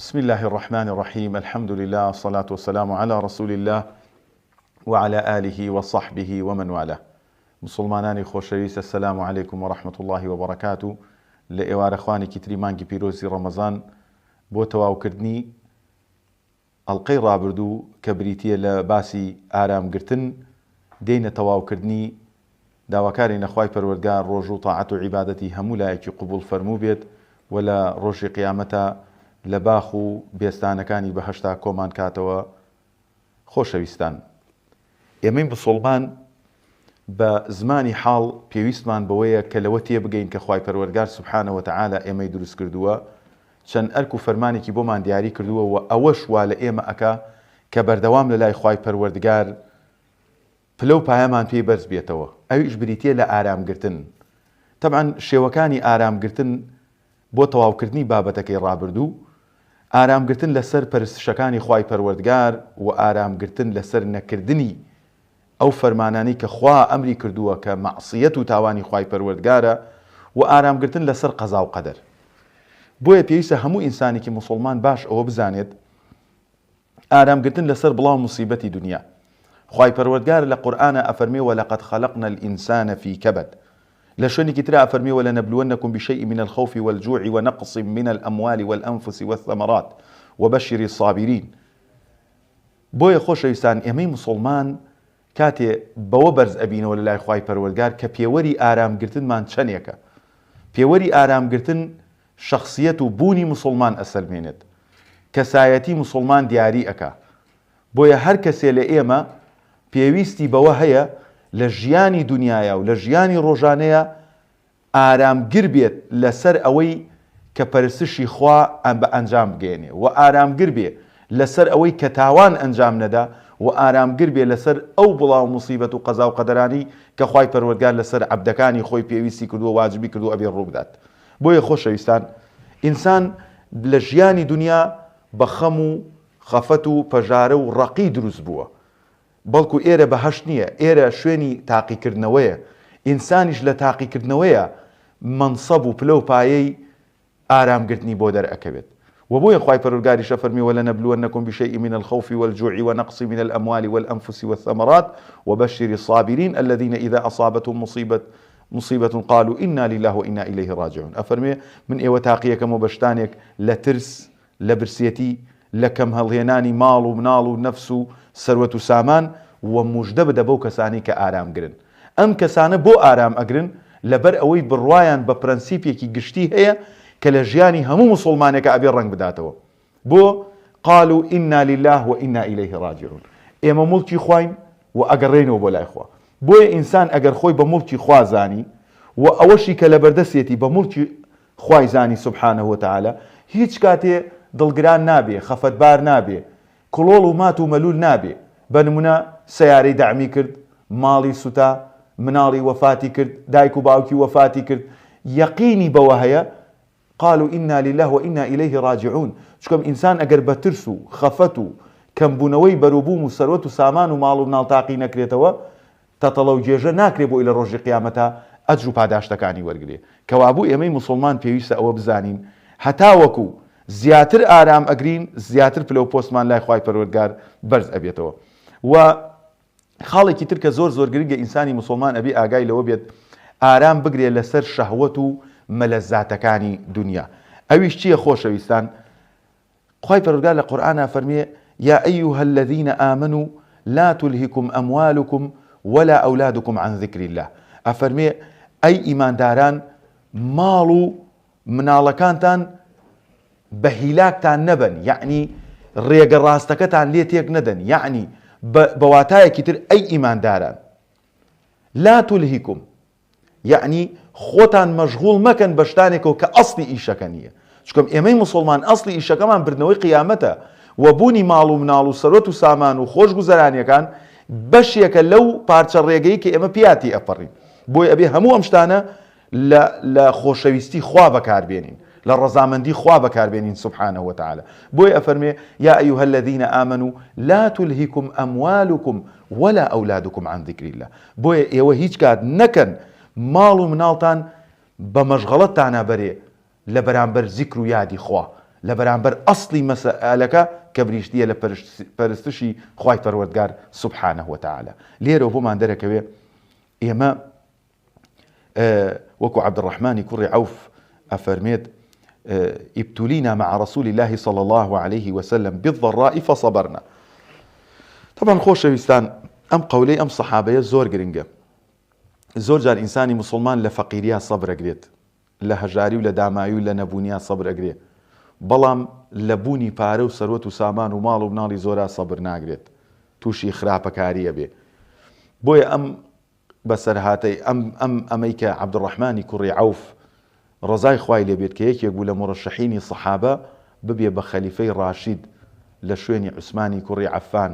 بسم اللە الرحمن الرحیم الحمد للە الصلاة والسلام علی رسول اللە وعلی آله وصحبه ومن والاه موسڵمانانی خۆشەویست السلام علیکم ورحمة اللە وبرکاته لە ئێوارە خوانێکی تری مانگی پیرۆزی ڕەمەزان بۆ تەواوکردنی ئەڵقەی ڕابردوو کە بریتییە لە باسی ئارامگرتن، دێینە تەواوکردنی، داواکارین لە خوای پەروەردگار ڕۆژوو تاعەت و عیبادەتی هەموو لایەکی قبوڵ فەرمووبێت و لە ڕۆژی قیامەتا لە باخ و بێستانەکانی بەهەشتا کۆمان کاتەوە خۆشەویستان. ئێمەی مسوڵمان بە زمانی حاڵ پێویستمان بەوەیە کە لەوە تێبگەین کە خوای پەروەردگار سبحانە وتعالی ئێمەی دروست کردووە چەند ئەرک و فەرمانێکی بۆمان دیاری کردووە و ئەوەش وا لە ئێمە ئەکا کە بەردەوام لە لای خوای پەروەردگار پلە و پایەمان پێی بەرز بێتەوە ئەویش بریتیە لە ئارامگرتن تەبعەن شێوەکانی ئارامگرتن بۆ تەواوکردنی بابەتەکەی ڕابردوو، ئارامگرتن لەسەر پەرستشەکانی خوای پەروەردگار و ئارامگرتن لەسەر نەکردنی ئەو فەرمانانەی کە خوا ئەمری کردووە کە مەعسیەت و تاوانی خوای پەروەردگارە و ئارامگرتن لەسەر قەزا و قەدەر. بۆیە پێویستە هەموو ئینسانێکی موسوڵمان باش ئەوە بزانێت ئارامگرتن لەسەر بڵا و موسیبەتی دونیا. خوای پەروەردگار لە قورئانا ئەفەرمێ ولقد خلقنا الانسان فی کبد. لە شوێنێکی ترا ئەفەرمێ ولنبلونکم بشیء من الخوف والجوع ونقص من الاموال والانفس والثمرات وبشر الصابرین. بۆیە خۆشەویستان ئێمەی موسوڵمان کاتێ بەوە بەرز ئەبینەوە لەلای خوای پەروەردگار کە پێوەری ئارامگرتنمان چەنێکە. پێوەری ئارامگرتن شەخسیەت و بوونی موسوڵمان ئەسەلمێنێت. کەسایەتی موسوڵمان دیاری ئەکا. بۆیە هەر کەسێ لە ئێمە پێویستی بەوە هەیە لە ژیانی دونیایا و لە ژیانی ڕۆژانەیا ئارامگر بێت لەسەر ئەوەی کە پەرستشی خوا بە ئەنجام بگەیەنێ و ئارامگر بێ لەسەر ئەوەی کە تاوان ئەنجام نەدا و ئارامگر بێ لەسەر ئەو بڵا و موسیبەت و قەزا و قەدەرانەی کە خوای پەروەردگار لەسەر عەبدەکانی خۆی پێویستی کردووە واجبی کردووە ئەبێ ڕووبدات. بۆیە خۆشەویستان ئینسان لە ژیانی دونیا بە خەم و خەفەت و پەژارە و ڕەقی دروست بووە بەڵکو ئێرە بەهەشت نییە ئێرە شوێنی تاقیکردنەوەیە ئینسانیش لە تاقیکردنەوەیە مەنسەب و پلە و پایەی ئارامگرتنی بۆ دەرئەکەوێت وە بۆیە خوای پەروەردگاریش ئەفەرموێ ولنبلونکم بشیء من الخوف والجوع ونقص من الاموال والانفس والثمرات وبشر الصابرین الذین اذا اصابتهم مصیبە مصیبە قالوا انا للە وانا الیه راجعون ئەفەرموێ من ئێوە تاقیەکەمەوە بە شتانێک لە ترس لە برسێتی لە کەم هەڵهێنانی ماڵ و مناڵ و نەفس و سەروەت و سامان وە موژدە بدە بەو کەسانەی کە ئارامگرن ئەم کەسانە بۆ ئارام ئەگرن لەبەر ئەوەی بڕوایان بە پرەنسیپێکی گشتی هەیە کە لە ژیانی هەموو موسوڵمانێکا ئەبێ ڕەنگ بداتەوە بۆ قالوا انا للە و انا الیه راجعون ئێمە موڵکی خواین و ئەگەڕێینەوە بۆ لای خوا بۆیە ئینسان ئەگەر خۆی بە موڵکی خوا زانی و ئەوەشی کە لەبەردەستێتی بە موڵکی خوای زانی سبحانە وتعالی هیچ کاتێ دڵگران نابێ خەفەتبار نابێ کڵۆڵ و مات و مەلول نابێ بە نمونە سەیارەی دەعمی کرد ماڵی سوتا مناڵی وەفاتی کرد دایک و باوکی وەفاتی کرد یەقینی بەوە هەیە قالوا انا للە و انا الیه راجعون چونکە ئینسان ئەگەر بە ترس و خەفەت و کەمبوونەوەی بەروبووم و سەروەت و سامان و ماڵ و مناڵ تاقی نەکرێتەوە تەتەڵە و گێژە ناکرێ بۆی لە ڕۆژی قیامەتا ئەجر و پاداشتەکانی وەرگرێ کەوابوو ئێمەی موسوڵمان پێویستە ئەوە بزانین هەتاوەکو زیاتر ئارام ئەگرین زیاتر پلە و پۆستمان لای خوای پەروەردگار بەرز ئەبێتەوە وە خاڵێکی تر کە زۆر زۆر گرنگە ئینسانی موسوڵمان ئەبێ ئاگای لەوە بێت ئارام بگرێ لەسەر شەهوەت و مەلەزاتەکانی دونیا ئەویش چیە خۆشەویستان خوای پەروەردگار لە قورئانا فەرموێ، یا ایها الذین آمنوا لا تلهکم اموالکم ولا اولادکم عن ذکر اللە، ئەفەرموێ ئەی ئیمانداران ماڵ و مناڵەکانتان بە هیلاکتان نەبەن یەعنی ڕێگە ڕاستەکەتان لێ تێک نەدەن یەعنی بە واتایەکی تر ئەی ئیمانداران لا تلهکم یەعنی خۆتان مەشغوڵ مەکەن بە شتانێکەوە کە ئەسڵی ئیشەکە نییە، چونکە ئێمەی موسوڵمان ئەسڵی ئیشەکەمان بردنەوەی قیامەتە و بوونی ماڵ و مناڵ و سەروەت و سامان و خۆشگوزەرانیەکان بەشێکە لەو پارچە ڕێگەی کە ئێمە پیا تێئەپەڕین بۆیە ئەبێ هەموو ئەم شتانە لە لە خۆشەویستی خوا بەکاربێنین لە ڕەزامەندی خوا بەکاربێنین سبحانه وتعالی بۆیە ئەفەرمێ یا ایها الذین آمنوا لا تلهکم اموالکم ولا اولادکم عن ذکر اللە بۆیە ئێوە هیچ کات نەکەن ماڵ و مناڵتان بە مەشغەڵەتتانا بەرێ لە بەرامبەر زیکر و یادی خوا. لە بەرامبەر ئەسڵی مەسئەلەکە کە بریشتیە لە پەرستشی خوای پەروەردگار سبحانە وتعالی. لێرەوە بۆمان دەرەکەوێ ئێمە وەکو عەبدولڕەحمانی کوڕی عەوف ئەفەرمێت ابتلینا مع رسول الله صلی الله علیه وسلم بالضراء فصبرنا. طبعا خۆشەویستان ئەم قەولەی ئەم سەحابەیە زۆر گرنگە. زۆر جار ئینسانی موسڵمان لە فەقیریا سەبر ئەگرێت، لە هەژاری و لە داماوی و لە نەبوونیا سەبر ئەگرێ، بەڵام لە بوونی پارە و سەروەت و سامان و ماڵ و مناڵی زۆرا سەبر ناگرێت، تووشی خراپەکاری ئەبێ. بۆیە ئەم بەسەرهاتەی ئەم ئەم ئەمەی کە عەبدولڕەحمانی کوڕی عەوف ڕەزای خوای لێ بێت کە یەکێک بوو لە مورەشەحینی سەحابە ببێ بە خەلیفەی ڕاشید لە شوێنی عوسمانی کوڕی عەففان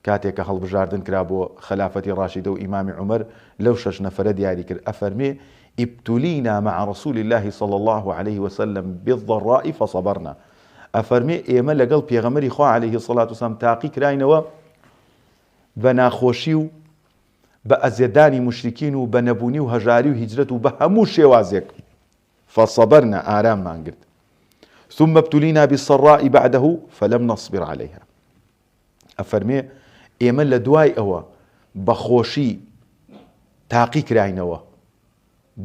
کاتێ کە هەڵبژاردن کرا بۆ خەلافەتی ڕاشیدە و ئیمامی عومەر لەو شەش نەفەرە دیاری کرد ئەفەرمێ، ابتلینا مع رسول اللە صلی اللە علیه وسلم بالضراء فصبرنا، ئەفەرمێ ئێمە لەگەڵ پێغەمبەری خوا علیه الصلوة والسلام تاقی کراینەوە بە ناخۆشی و بە ئەزیەتدانی موشریکین و بە نەبوونی و هەژاری و هیجرەت و بە هەموو شێوازێک، فصبرنا ئاراممان گرت، ثم ابتلینا بالسراء بعده فلم نصبر علیها. ئەفەرمێ، ئێمە لە دوای ئەوە بە خۆشی تاقی کراینەوە،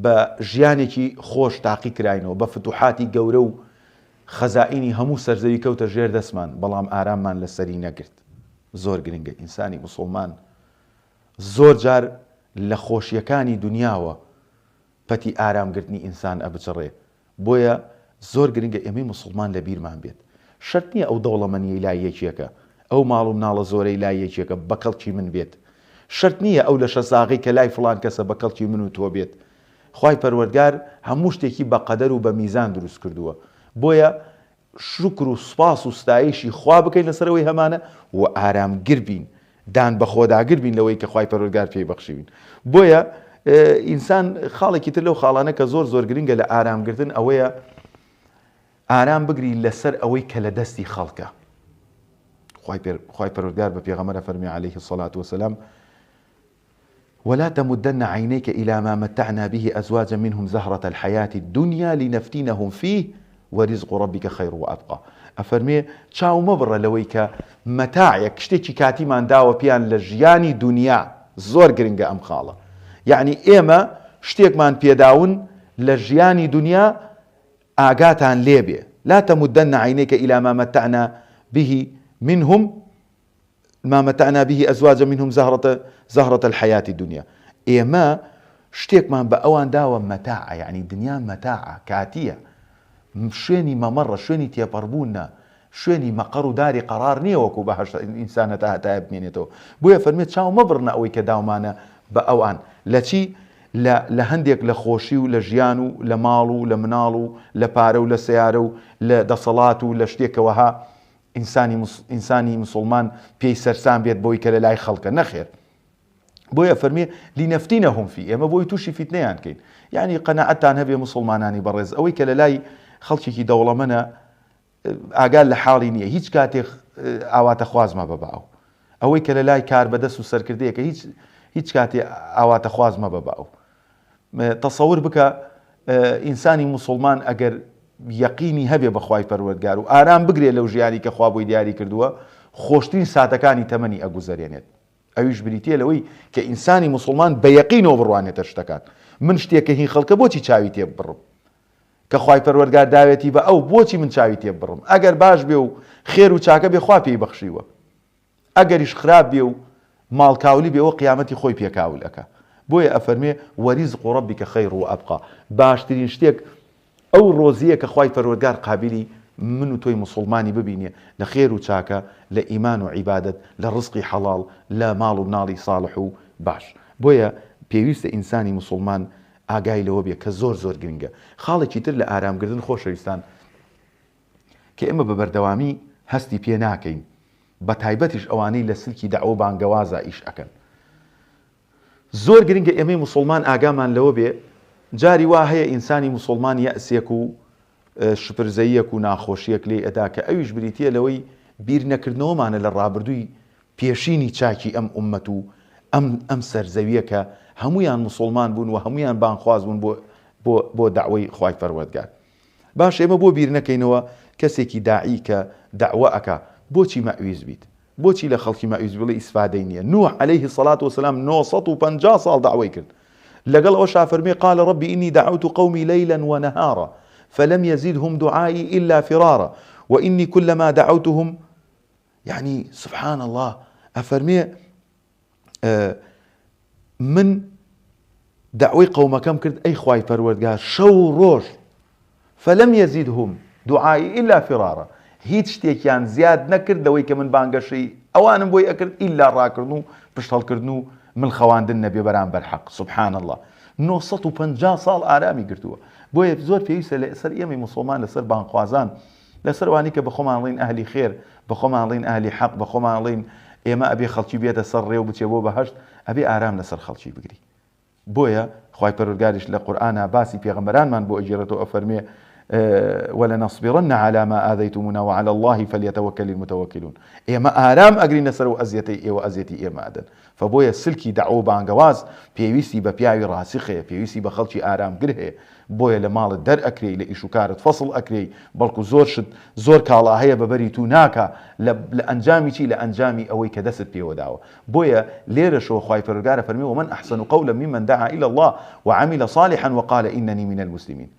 بە ژیانێکی خۆش تاقی کراینەوە، بە فتوحاتی گەورە و خەزائینی هەموو سەرزەوی کەوتە ژێر دەستمان، بەڵام ئاراممان لەسەری نەگرت. زۆر گرنگە ئینسانی موسوڵمان زۆر جار لە خۆشیەکانی دونیاوە پەتی ئارام گرتنی ئینسان ئەبچڕێ، بۆیە زۆر گرنگە ئێمەی موسوڵمان لە بیرمان بێت شەرت نییە ئەو دەوڵەمەنیەی لای یەکێکە، ئەو ماڵ و مناڵە زۆرەی لای یەکێکە بە کەڵکی من بێت، شەرت نییە ئەو لەشە ساغەی کە لای فڵان کەسە بە کەڵکی من و تۆ بێت. خوای پەروەردگار هەموو شتێکی بە قەدەر و بە میزان دروست کردووە. بۆیە شوکر و سوپاس و ستایشی خوا بکەین لەسەر ئەوەی هەمانە و ئارامگر بین، دان بەخۆداگر بین لەوەی کە خوای پەروەردگار پێی بەخشیوین. بۆیە ئینسان خاڵێکی تر لەو خاڵانە کە زۆر زۆر گرنگە لە ئارامگرتن ئەوەیە ئارام بگری لەسەر ئەوەی کە لە دەستی خەڵکە. خوای پەروەردگار بە پێغەمبەر ئەفەرموێ علیه الصلاة والسلام ولا تمدن عینیک الی ما متعنا به ازواجا منهم زهرة الحیاة الدنیا لنفتنهم فیه ورزق ربک خیر وابقی ئەفەرموێ چاو مەبڕە لەوەی کە مەتاعێک شتێکی کاتیمان داوە پێیان لە ژیانی دونیا زۆر گرنگە ئەم خاڵە یەعنی ئێمە شتێکمان پێداون لە ژیانی دونیا ئاگاتان لێبێ لا تمدن عینیک الی ما متعنا به منهم ما متعنا به ازواجا منهم زهرة زهرة الحیاة الدنیا ئێمە شتێکمان بە ئەوان داوە مەتاعە یعنی دنیا مەتاعە کاتیە شوێنی مەمەڕە شوێنی تێپەڕبوونە شوێنی مەقەڕ و داری قەرار نییە وەکو بەهەشت ئینسان هەتا هەتایە بمێنێتەوە بۆیە فەرمێ چاو مەبڕنە ئەوەی کە داومانە بە ئەوان لە چی لە لە هەندێک لە خۆشی و لە ژیان و لە ماڵ و لە مناڵ و لە پارە و لە سەیارە و لە دەسەڵات و لە شتێکەوەها ئینسانی ئینسانی مسوڵمان پێی سەرسام بێت بەوەی کە لە لای خەڵکە نەخێر بۆیە فەرمی لنفتنهم فی ئێمە بۆی تووشی فیتنەیان کەین یعنی قەناعەتتان هەبێ مسوڵمانانی بەڕێز ئەوەی کە لە لای خەڵکێکی دەوڵەمەنە ئاگال لە حاڵی نییە هیچ کاتێک ئاواتە خوازمە بە باو ئەوەی کە لە لای کار بەدەست و سەرکردەیەکە هیچ هیچ کاتێ ئاواتە خوازمە بە باو تەسەور بکە ئینسانی موسوڵمان ئەگەر یەقینی هەبێ بە خوای پەروەردگار و ئارام بگرێ لەو ژیانی کە خوا بۆی دیاری کردووە خۆشترین ساتەکانی تەمەنی ئەگوزەرێنێت ئەویش بریتیە لەوەی کە ئینسانی موسوڵمان بە یەقینەوە بڕوانێتە شتەکان من شتێکە هین خەڵکە بۆچی چاوی تێ ببڕم کە خوای پەروەردگار داوێتی بە ئەو بۆچی من چاوی تێ ببڕم ئەگەر باش بێ و خێر و چاکە بێ خوا پێی بەخشیوە ئەگەریش خراپ بێ و ماڵ کاولی بێ ئەوە قیامەتی خۆی پێ کاول ئەکا بۆیە ئەفەرموێ ورزق ربک خیر وابقی باشترین شتێک ئەو ڕۆزیە کە خوای پەروەردگار قابیلی من و تۆی موسوڵمانی ببینێ لە خێر و چاکە لە ئیمان و عیبادەت لە ڕزقی حەڵاڵ لە ماڵ و مناڵی ساڵح و باش بۆیە پێویستە ئینسانی موسوڵمان ئاگای لەوە بێ کە زۆر زۆر گرنگە خاڵێکی تر لە ئارامگرتن خۆشەویستان کە ئێمە بە بەردەوامی هەستی پێ ناکەین بە تایبەتیش ئەوانەی لە سلکی دەعوە و بانگەوازا ئیش ئەکەن. زۆر گرنگە ئێمەی موسوڵمان ئاگامان لەوە بێ جاری وا هەیە ئینسانی موسوڵمان یەئسێک و شپرزەییەک و ناخۆشیەک لێی ئەدا کە ئەویش بریتیە لەوەی بیر نەکردنەوەمانە لە ڕابردووی پێشینی چاکی ئەم ئوممەت و ئەم ئەم سەرزەویە کە هەموویان موسوڵمان بوون و هەموویان بانگخواز بوون بۆ بۆ بۆ دەعوەی خوای پەروەردگار. باشە ئێمە بۆ بیر نەکەینەوە کەسێکی داعی کە دەعوە ئەکا بۆچی مەئویس بیت؟ بۆچی لە خەڵکی مەئویس بڵێ ئیسفادەی نیە؟ نوح علیه الصلوة والسلام 950 ساڵ دەعوەی کرد لەگەڵ ئەوەشا فەرمی قال رب إني دعوت قومي ليلا ونهارا فلم يزدهم دعائي إلا فرارا وإني كلما دعوتهم یعنی سبحان الله ئەفەرمێ من دەعوەی قەومەکەم کرد ئەی خوای پەروەردگار شەو و ڕۆژ فلم یزیدهم دعائی الا فرارا هیچ شتێکیان زیاد نەکرد لەوەی کە من بانگەشەی ئەوانم بۆی ئەکرد ئیلا ڕاکردن و پشت هەڵکردن و مل خەواندن نەبێ بەرامبەر حەق سبحان اللە 950 ساڵ ئارامی گرتووە بۆیە زۆر پێویستە لەسەر ئێمەی موسڵمان لەسەر بانگخوازان لەسەر ئەوانەی کە بەخۆمان ئەڵێین ئەهلی خێر، بەخۆمان ئەڵێین ئەهلی حەق، بەخۆمان ئەڵێین ئێمە ئەبێ خەڵکی بێتە سەر ڕێ و بچێ بۆ بەهەشت، ئەبێ ئارام لەسەر خەڵکی بگری. بۆیە خوای پەروەردگاریش لە قورئانا باسی پێغەمبەرانمان بۆ ئەگێڕێتەوە ئەفەرموێ، ولنصبرن علی ما آذیتمونا وعلی اللە فلیتوکل المتوکلون، ئێمە ئارام ئەگرین لەسەر ئەو ئەزیەتەی ئێوە ئەزیەتی ئێمە ئەدەن. فە بۆیە سلکی دەعوە و بانگەواز پێویستی بە پیاوی ڕاسخ هەیە، پێویستی بە خەڵکی ئارامگر هەیە، بۆیە لە ماڵت دەر ئەکرێی، لە ئیش و کارت فەسڵ ئەکرێی، بەڵکو زۆر شت، زۆر کاڵا هەیە بە بەری توو ناکا، لە لە ئەنجامی چی؟ لە ئەنجامی ئەوەی کە دەستت پێوە داوە. بۆیە لێرەشەوە خوای پەروەردگار ئەفەرموێ، ومن احسن قولا ممن دعا الی اللە وعمل صالحا وقال اننی من المسلمین.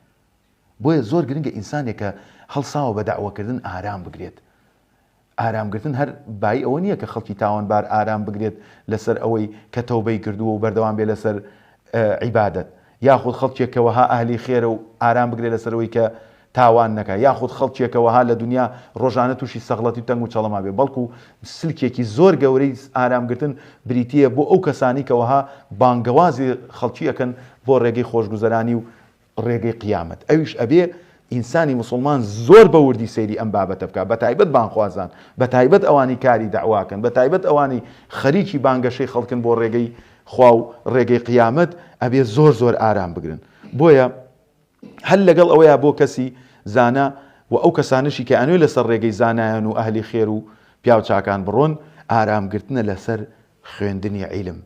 بۆیە زۆر گرنگە ئینسانێک کە هەڵساوە بە دەعوە کردن ئارام بگرێت. ئارامگرتن هەر بایی ئەوە نییە کە خەڵکی تاوانبار ئارام بگرێت لەسەر ئەوەی کە تەوبەی کردووە و بەردەوام بێت لەسەر عیبادەت، یاخود خەڵکێک کە وەها ئەهلی خێرە و ئارام بگرێت لەسەر ئەوەی کە تاوان نەکا، یاخود خەڵکێک کە وەها لە دونیا ڕۆژانە تووشی سەغڵەتی و تەنگ و چەڵەمە بێت، بەڵکو سلکێکی زۆر گەورەی ئارامگرتن بریتییە بۆ ئەو کەسانەی کە وەها بانگەوازی خەڵکی ئەکەن بۆ ڕێگەی خۆشگوزەرانی و ڕێگەی قیامەت ئەویش ئەبێ ئینسانی موسڵمان زۆر بە وردی سەیری ئەم بابەتە بکا بەتایبەت بانگخوازان بەتایبەت ئەوانەی کاری دەعواکەن بەتایبەت ئەوانەی خەریکی بانگەشەی خەڵکن بۆ ڕێگەی خوا و ڕێگەی قیامەت ئەبێ زۆر زۆر ئارام بگرن بۆیە هەر لەگەڵ ئەوەیە بۆ کەسی زانا و ئەو کەسانشی کە ئەنوێ لەسەر ڕێگەی زانایان و ئەهلی خێر و پیاو چاکان بڕۆن ئارامگرتنە لەسەر خوێندنی عیلم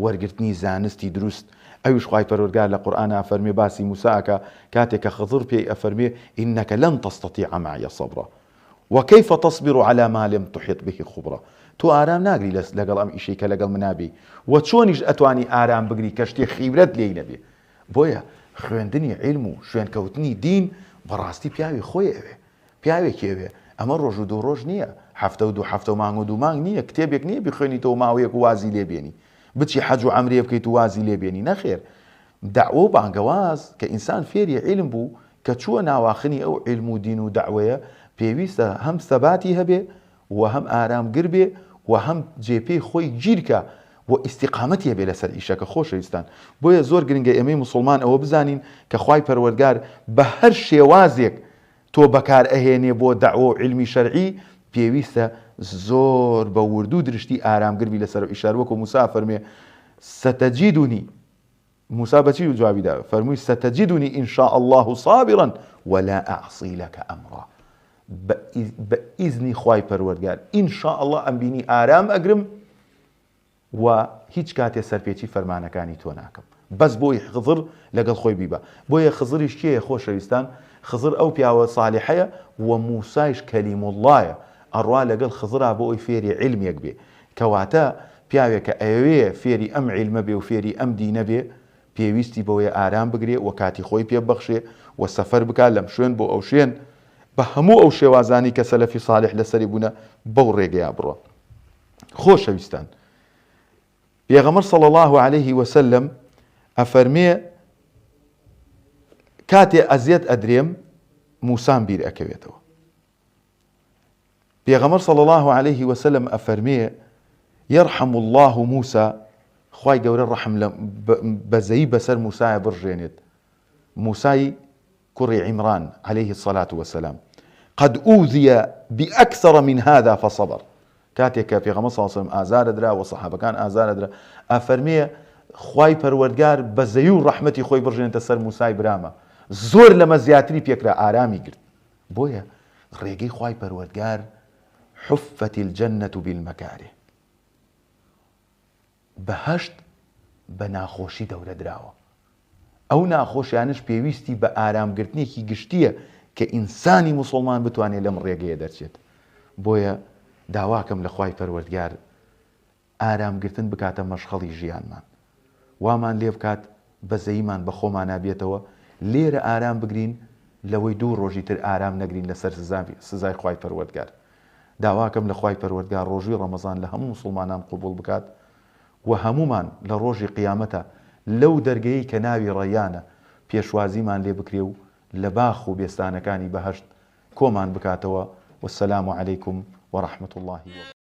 وەرگرتنی زانستی دروست، ئەویش خوای پەروەردگار لە قورئانا ئەفەرموێ باسی موسا ئەکا کاتێ کە خضر پێی ئەفەرموێ انک لن تستطیع معی صبرا وکیف تصبر علی ما لم تحط به خبرا تۆ ئارام ناگری لەس لەگەڵ ئەم ئیشەی کە لەگەڵ منا بێی وە چۆنیش ئەتوانی ئارام بگری کە شتێ خیبرەت لێی نەبێ بۆیە خوێندنی عیلم و شوێنکەوتنی دین بەڕاستی پیاوی خۆی ئەوێ پیاوێکی ئەوێ ئەمە ڕۆژ و دوو ڕۆژ نییە، هەفتە و دوو هەفتە و مانگ و دوو مانگ نییە، کتێبێک نییە بیخوێنیتەوە ماوەیەک و وازی لێ بێنی، بچی حەج و عەمرێ بکەیت و وازی لێ بێنی، نەخێر دەعوە و بانگەواز کە ئینسان فێری عیلم بوو کە چووە ناواخنی ئەو عیلم و دین و دەعوەیە پێویستە هەم سەباتی هەبێ و هەم ئارامگر بێ و هەم جێ پێی خۆی گیرکا و ئیستیقامەتی هەبێ لەسەر ئیشەکە خۆشەویستان بۆیە زۆر گرنگە ئێمەی موسڵمان ئەوە بزانین کە خوای پەروەردگار بە هەر شێوازێک تۆ بەکار ئەهێنێ بۆ دەعوە و عیلمی شەرعی پێویستە زۆر بە وردو درشتی ئارامگر بی لەسەر ئیشە هەروەکو موسا ئەفەرموێ ستجدنی موسا بەچی جوابی دا فەرمووی ستجدنی ان شاء اللە صابرا ولا اعصی لک امرا بە ئیزنی خوای پەروەردگار ان شاء اللە ئەمبینی ئارام ئەگرم و هیچ کاتێ سەرپێچی فەرمانەکانی تۆ ناکەم بەس بۆی خضر لەگەڵ خۆی بیبا بۆیە خضریش کێیە خۆشەویستان خضر ئەو پیاوە صالحەیە و موسایش کەلیم اللەیە ئەڕوا لەگەڵ خضرا بۆ ئەوی فێری عیلمێک بێ کەواتە پیاوێک کە ئەیەوێ فێری ئەم عیلمە بێ و فێری ئەم دینە بێ پێویستی بەوەیە ئارام بگرێ و کاتی خۆی پێ ببەخشێ و سەفەر بکا لەم شوێن بۆ ئەو شوێن بە هەموو ئەو شێوازانەی کە سەلەفی صالح لەسەری بوونە بەو ڕێگەیا بڕوا. خۆشەویستان پێغەمبەر صلی اللە علیه وسلم ئەفەرمێ کاتێ ئەزیەت ئەدرێم موسام بیر ئەکەوێتەوە پێغەمبەر صلی اللە علیه وسلم ئەفەرمێ يرحم الله موسى خوای گەورە ڕەحم لە بەزەیی بەسەر موسایە بڕژێنێت موسای کوڕی عیمران علیه الصلوة والسلام قد اوذی باکثر من هذا فصبر کاتێک کە پێغەمبەر صلی اللە علیه وسلم ئازار ئەدرا و سەحابەکان ئازار ئەدرا ئەفەرمێ خوای پەروەردگار بەزەیی و ڕەحمەتی خۆی بڕژێنێتە سەر موسای برامە زۆر لەمە زیاتری پێکرا ئارامی گرت بۆیە ڕێگەی خوای پەروەردگار حفت الجنة بالمکاره بەهەشت بە ناخۆشی دەورە دراوە. ئەو ناخۆشیانەش پێویستی بە ئارامگرتنێکی گشتییە کە ئینسانی موسڵمان بتوانێت لەم ڕێگەیە دەرچێت. بۆیە داواکەم لە خوای پەروەردگار ئارام گرتن بکاتە مەشخەڵی ژیانمان. وامان لێ بکات بەزەییمان بە خۆمانا بێتەوە، لێرە ئارام بگرین لەوەی دوو ڕۆژی تر ئارام نەگرین لەسەر سزای خوای پەروەردگار. داواکەم لە خوای پەروەردگار ڕۆژووی ڕەمەزان لە هەموو موسڵمانان قبوڵ بکات و هەموومان لە ڕۆژی قیامەتا لەو دەرگەیەی کە ناوی ڕەیانە پێشوازیمان لێ بکرێ و لە باخ و بێستانەکانی بەهەشت کۆمان بکاتەوە والسلام علیکم ورحمە اللە وبرکاته.